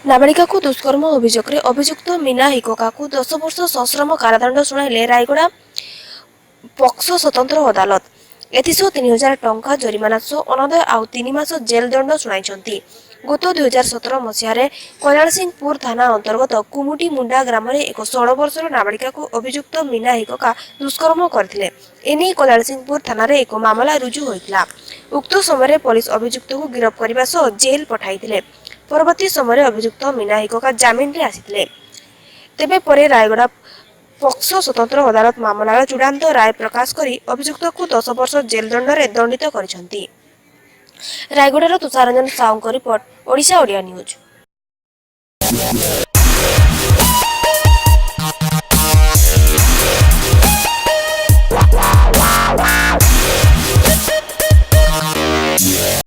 ନାବାଳିକାକୁ ଦୁଷ୍କର୍ମ ଅଭିଯୋଗରେ ଅଭିଯୁକ୍ତ ମୀନା ହିକକାକୁ 10 ବର୍ଷ ସଶ୍ରମ କାରାଦଣ୍ଡ ଶୁଣାଇଲେ ରାୟଗଡ଼ା ପକ୍ସୋ ସ୍ୱତନ୍ତ୍ର ଅଦାଲତ। ଏଥିସହ 3000 ଟଙ୍କା ଜରିମାନା ସହ ଅନାଦାୟ ଆଉ 3 ମାସ ଜେଲ୍ ଦଣ୍ଡ ଶୁଣାଇଛନ୍ତି। ଗତ 2017 ମସିହାରେ କଲ୍ୟାଣସିଂହପୁର ଥାନା ଅନ୍ତର୍ଗତ କୁମୁଟି ମୁଣ୍ଡା ଗ୍ରାମରେ ଏକ 16 ବର୍ଷର ନାବାଳିକାକୁ ଅଭିଯୁକ୍ତ ମୀନା ହିକକା ଦୁଷ୍କର୍ମ କରିଥିଲେ। ଏନେଇ କଲ୍ୟାଣସିଂହପୁର ଥାନାରେ ଏକ ମାମଲା ରୁଜୁ ହୋଇଥିଲା। ଉକ୍ତ ସମୟରେ ପୋଲିସ ଅଭିଯୁକ୍ତକୁ ଗିରଫ କରିବା ସହ ଜେଲ୍ ପଠାଇଥିଲେ। ପରବର୍ତ୍ତୀ ସମୟରେ ଅଭିଯୁକ୍ତ ମୀନା ହିକକା ଜାମିନରେ ଆସିଥିଲେ। ତେବେ ପରେ ରାୟଗଡ଼ା ପକ୍ସୋ ସ୍ୱତନ୍ତ୍ର ଅଦାଲତ ମାମଲାର ଚୂଡ଼ାନ୍ତ ରାୟ ପ୍ରକାଶ କରି ଅଭିଯୁକ୍ତକୁ 10 ବର୍ଷ ଜେଲ୍ ଦଣ୍ଡରେ ଦଣ୍ଡିତ କରିଛନ୍ତି। ରାୟଗଡ଼ାର ତୁଷାରଞ୍ଜନ ସାହୁଙ୍କ ରିପୋର୍ଟ, ଓଡ଼ିଶା ଓଡ଼ିଆ ନ୍ୟୁଜ୍।